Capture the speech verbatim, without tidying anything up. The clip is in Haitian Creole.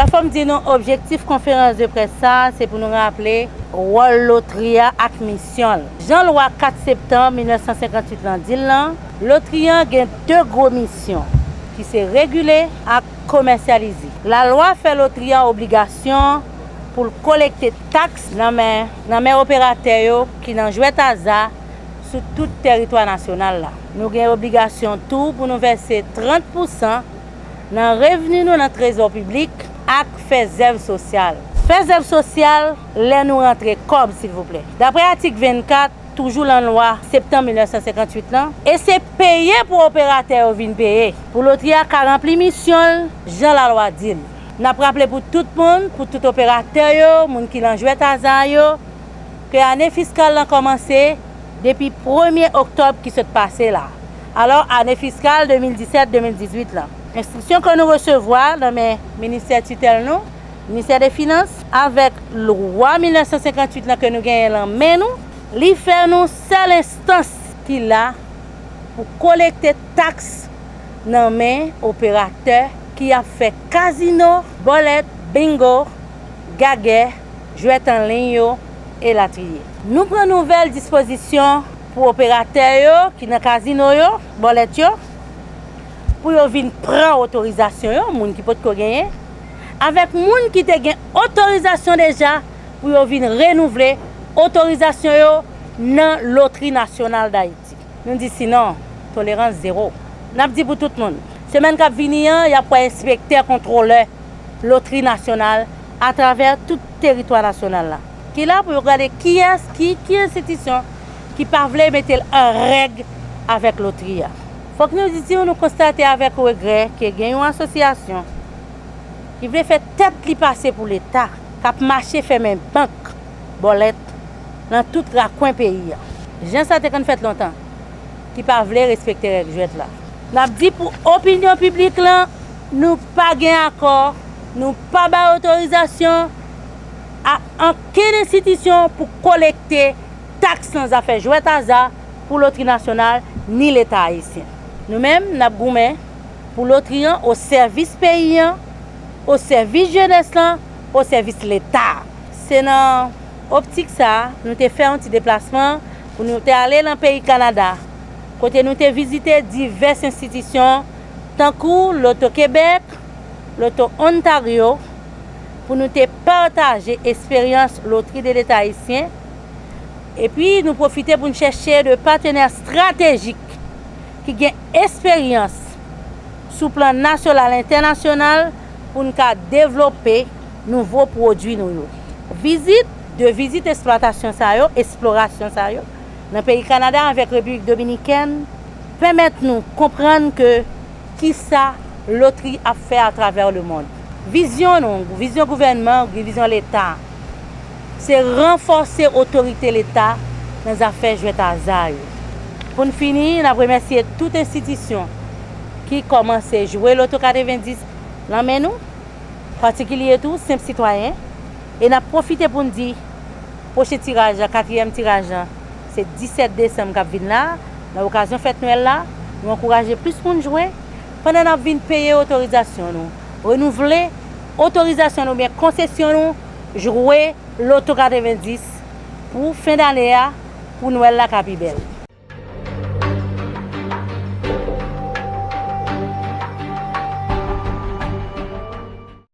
Fò m di nou, objektif konferans de près sa a, se pou nou raple wòl lotri a ak misyon l. Jan lwa kat septanm mil nèf san senkantuit lan di l lan, lotri an gen de gwo misyon, ki se regile ak komèsyalize. Lalwa fè lotri an obligasyon pou l kolekte taks nan men, nan men operatè yo ki nan jwèt aza sou tout tèritwa nasyonal la. Nou gen obligasyon tou pou nou vèse trant pousan nan revni nou nan trezò piblik ak fè zèv sosyal. Fè zèv sosyal lè nou rantre kòb, silvouplè. Daprè atik vennkat, toujou lan lwa septanm mil nèf san senkantuit lan, e se peye pou operatè yo vin peye, pou lotri a ka ranpli misyon l jan lalwa di l. N ap raple pou tout moun, pou tout operatè yo, moun ki lan jwèt aza yo, ke ane fiskal lan kòmanse depi premye oktòb ki sot pase la. Alò, ane fiskal de mil disèt de mil dizuit lan. Enstriksyon ke nou resevwa nan men ministè titèl nou, ministè de finans, avèk lwa mil nèf san senkantuit lan ke nou genyen lan men nou, li fè nou sèl enstans ki la pou kolekte taks nan men operatè ki ap fè kazino, bòlèt, bingo, gagè, jwèt an liy yo, elatriye. Nou pran nouvèl dispozisyon pou operatè yo ki nan kazino yo, bòlèt yo, pou yo vin pran otorizasyon yo, moun ki potko genyen, avèk moun ki te gen otorizasyon deja pou yo vin renouvle otorizasyon yo nan Lotri Nasyonal Dayiti. Nou di sinon, tolerans zewo. N ap di pou tout moun, semèn k ap vini an, y ap wè enspektè kontwolè Lotri Nasyonal atravè tout teritwa nasyonal la, ki la pou yo gade kiyès, ki, ki enstitisyon ki pa vle mete l an règ avèk lotri a. Fòk nou di w, nou konstate avèk regrè ke gen yon asosyasyon ki vle fè tèt li pase pou Leta, k ap mache fèmen bank, bòlèt, nan tout rakwen peyi a. Jan sa te konn fèt lontan, ki pa vle respekte règ jwèt la. N ap di pou opinyon piblik lan, nou pa gen akò, nou pa bay otorizasyon a ankenn enstitisyon pou kolekte taks nan zafè jwèt aza pou Lotri Nasyonal ni Leta ayisyen. Nou menm, n ap goumen pou lotri an o sèvis peyi an, o sèvis jenès lan, o sèvis Leta. Se nan optik sa a, nou te fè yon ti deplasman pou nou te ale nan peyi Kanada, kote nou te vizite divès enstitisyon, tankou Loto Kebèk, Loto Ontario, pou nou te pataje esperyans Lotri de Leta Ayisyen, epi nou pwofite pou n chèche de patenè estratejik ki gen esperyans sou plan nasyonal, entènasyonal, pou n ka devlope nouvo pwodui nou yo. Vizit, de vizit eksplwatasyon sa yo, eksplorasyon sa yo, nan peyi Kanada avèk Repiblik Dominikèn, pèmèt nou konprann ke kisa lotri ap fè atravè lemonn. Vizyon nou, vizyon gouvènman, vizyon Leta, se ranfòse otorite Leta nan zafè jwèt aza yo. Pou n fini, n ap remèsye tout enstitisyon ki kòmanse jwe Loto katrevenndis lan men nou, patikilye tou, senp sitwayen, e n ap pwofite pou n di, pwochen tiraj la, katriyèm tiraj lan, se disèt desanm k ap vin la, nan okazyon fèt Nwèl la, nou ankouraje plis moun jwe, pandan n ap vin peye otorizasyon nou, renouvle otorizasyon nou oubyen konsesyon nou, jwe Loto katrevenndis pou fen dane a, pou Nwèl la ka pi bèl.